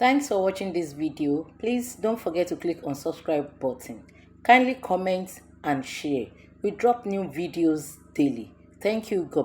Thanks for watching this video. Please don't forget to click on subscribe button. Kindly comment and share. We drop new videos daily. Thank you. God